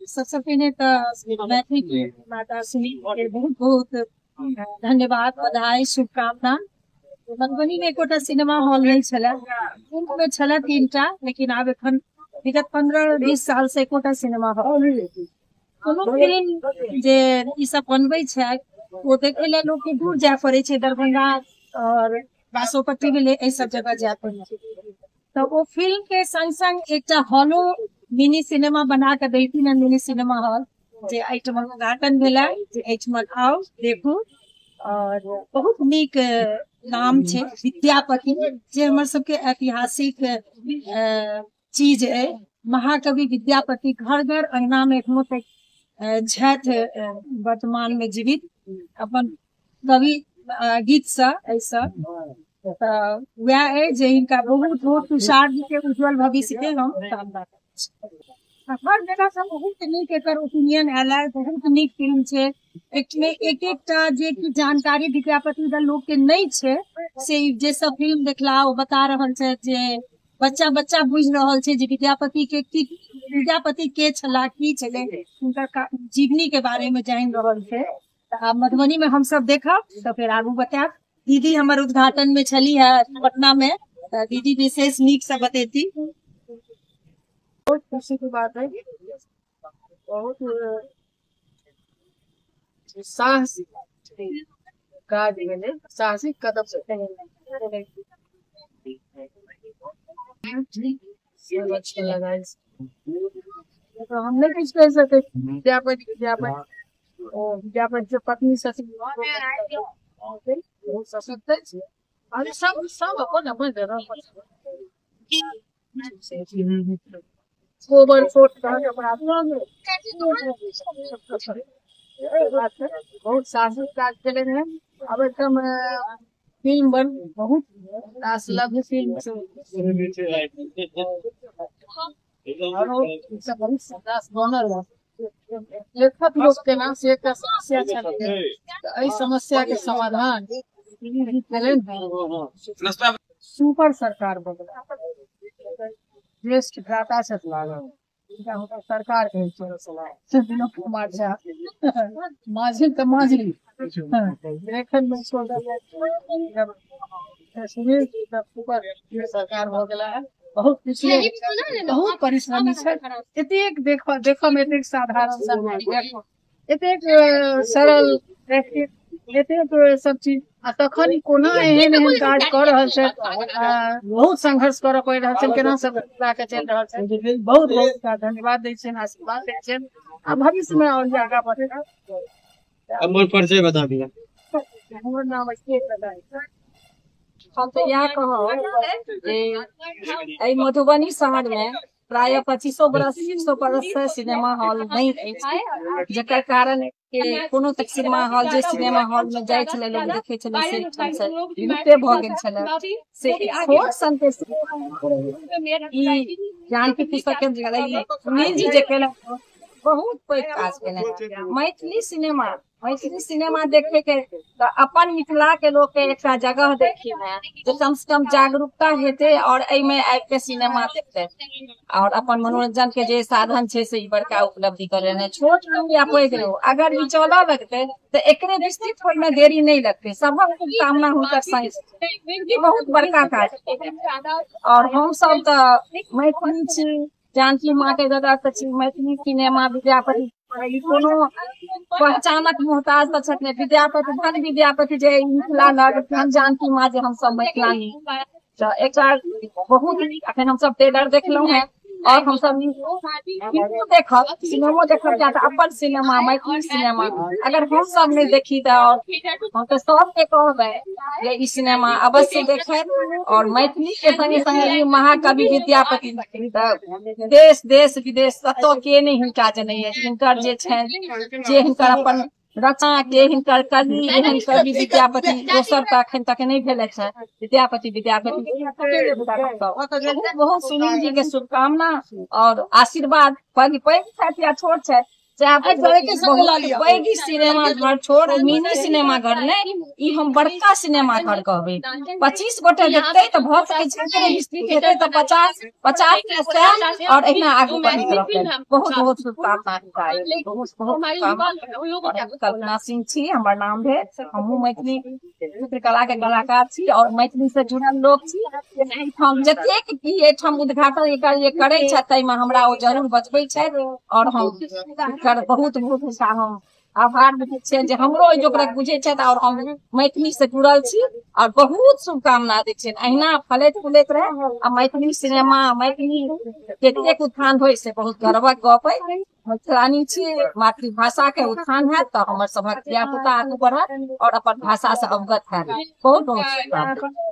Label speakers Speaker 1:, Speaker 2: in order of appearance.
Speaker 1: सबसे पहले तो मैथिली माता सुनील के बहुत बहुत धन्यवाद, बधाई, शुभकामना। मधुबनी में एकोटा सिनेमा हॉल नहीं छलै, में छलै 3टा, लेकिन आब एखन विगत 15-20 साल से एकोटा सिनेमा हॉल। कोनो फिल्म जे ई सब बनबै छै ओ देखे ला लोग के दूर जाय पड़े छै, दरभंगा और बासोपट्टी में एहि सब जगह जाय पड़े छै। तो ओ फिल्म के संग संग एकटा हॉलो मिनी सिनेमा बना के देलखिन हन, मिनी सिनेमा हॉल जे एहिठाम उद्घाटन भेलै, जे एहिठाम आउ देखू। और बहुत नीक नाम छै विद्यापति, जे हमर सबके ऐतिहासिक चीज है। महाकवि विद्यापति घर घर अंगना में एखनो तक छथि, वर्तमान में जीवित अपन कवि गीत से एहिसँ। तऽ वएह है जे हिनका बहुत बहुत तुषार जी के उज्जवल भविष्य के हम कामना करै छी। हर जगह से बहुत नीक एकर ओपिनियन आयल है, बहुत नीक फिल्म छै। एक एकटा जे कि जानकारी विद्यापति द लोक के नहीं छै, से जे सब फिल्म देखला ओ बता रहल छै, जे बच्चा बच्चा बुझि रहल छै जे विद्यापति के की, विद्यापति के छला, की छलै, हुनकर जीवनी के बारे में जानि रहल छै। तऽ आब मधुबनी में हम सब देखब तऽ फेर आगू बतायब। दीदी हमर उद्घाटन में छली है पटना में, तऽ दीदी विशेष नीक से बतेती।
Speaker 2: बहुत खुशी की बात है, बहुत साहसिक काज भेलै, साहसिक कदम से अच्छा लगा। तो हम नहीं कुछ कह सकते। विद्यापति विद्यापति विद्यापति से पत्नी सती बहुत सशक्त है। सब सब अपन अपन जगह पर गोबर फोट बहुत साहसिक काज केलनि हैं। अब एकदम फिल्म बन बहुत रास लघु फिल्म बनल है। लेखक लोक के नाम से एकटा समस्या छलै, एहि समस्या के समाधान केलनि। सुपर सरकार बदल ज्येष्ठ भ्राता छथि, हुनका सरकार कहै छै विनोद कुमार झा, माझिल तऽ माझिल सुनील सुपर सरकार भऽ गेला है। बहुत खुशी, बहुत परिश्रमी छै, एतेक देखऽ मे एतेक साधारण, एतेक सरल, एतेक सब चीज, आ तखन कोना एहन एहन काज कऽ रहल छै, बहुत संघर्ष करऽ पड़ि रहल छै, केना सब लऽ के चलि रहल छै। बहुत बहुत धन्यवाद दै छियनि, आशीर्वाद दै छियनि, आ भविष्य में और आगाँ बढ़ेगा।
Speaker 3: हमर परिचय बता दिअ।
Speaker 2: हमर नाम अछि।
Speaker 4: हम तऽ इएह कहब जे एहि मधुबनी शहर में प्रायः 25 बरस 100 बरस से सिनेमा हॉल नहीं अछि, जकर कारण कोनो तक सिनेमा हॉल जे सिनेमा हॉल में जाइ छलै लोक देखै छलै से एहिठाम से विलुप्ते भऽ गेल छलै। से छोट सन के ई जानकी पुस्तक केन्द्र सुनील जी जे केलक बहुत पैघ काज केलनि। मैथिली सिनेमा देखे के अपन मिथिला के लोक के एकटा जगह देखिन है जे कम से कम जागरूकता हेतै और एहिमे आबि के सिनेमा देखते और अपन मनोरंजन के जे साधन छै से ई बड़का उपलब्धि करेने। छोट रहू या पैघ रहू, अगर ई चलऽ लगतै तऽ एकरे विस्तृत होय में देरी नहीं लगतै। सबक शुभकामना हुनकर संग, बहुत बड़का काज। और हम सब तऽ मैथिली छी, जानकी माँ के दादा से छी, मैथिली सिनेमा विद्यापति कोनो पहचानक मोहताज तऽ छथिन। विद्यापति धन विद्यापति जे मिथिला नगर, धन जानकी माँ जे हमसब मिथिलानी। तऽ एकटा बहुत अखन हमसब ट्रेलर देखलहुँ हेँ और हमसब फिल्मो देखब, सिनेमो देखब, किया तऽ अपन सिनेमा मैथिली सिनेमा अगर हमसब नहि देखी तऽ हम तऽ सबके कहबै जे ई सिनेमा अवश्य देखै। और मैथिली के संगे संगे ई महाकवि विद्यापति तऽ देश देश विदेश कतौ के नहि हिनका जनैया, हिनकर जे छनि जे हिनकर अपन रचना के हिनकर कवि एहन कवि विद्यापति दोसर तऽ अखन तक नहि भेलथि हेँ। विद्यापति विद्यापति बहुत बहुत सुनील जी के शुभकामना और आशीर्वाद। पैघ पैघ छथि या छोट छथि, बहुत पैघ सिनेमा घर छोड़ मिनी सिनेमा घर नहि, ई हम बड़का सिनेमा घर कहबै। 25 गोटे देखतै तऽ भऽ सकै छै स्थिति हेतै तऽ 50 50 के 100 और एहिना आगू बढ़ैत रहतै। बहुत बहुत शुभकामना हिनका, बहुत बहुत शुभकामना। कल्पना सिंह छी हमर नाम भेल। हमहूँ मैथिली चित्रकला के कलाकार छी और मैथिली से जुड़ल लोक छी। हम जतेक की एहिठाम उद्घाटन एकर जे करै छथि ताहिमे हमरा ओ जरूर बजबै छथि और हम एकर बहुत बहुत हिनका हम आभार बुझै छियनि जे हमरो एहि जोकरक बुझै छथि और हम मैथिली से जुड़ल छी और बहुत शुभकामना दै छियनि। अहिना फलैत फूलैत रहै आ मैथिली सिनेमा मैथिली कतेक उत्थान होइ से बहुत गर्वक गप अइ। मैथिलानी छी, मातृभाषा के उत्थान हैत तऽ हमर सभक धिया पुता आगू बढ़त और अपन भाषा से अवगत हैत। बहुत बहुत शुभकामना।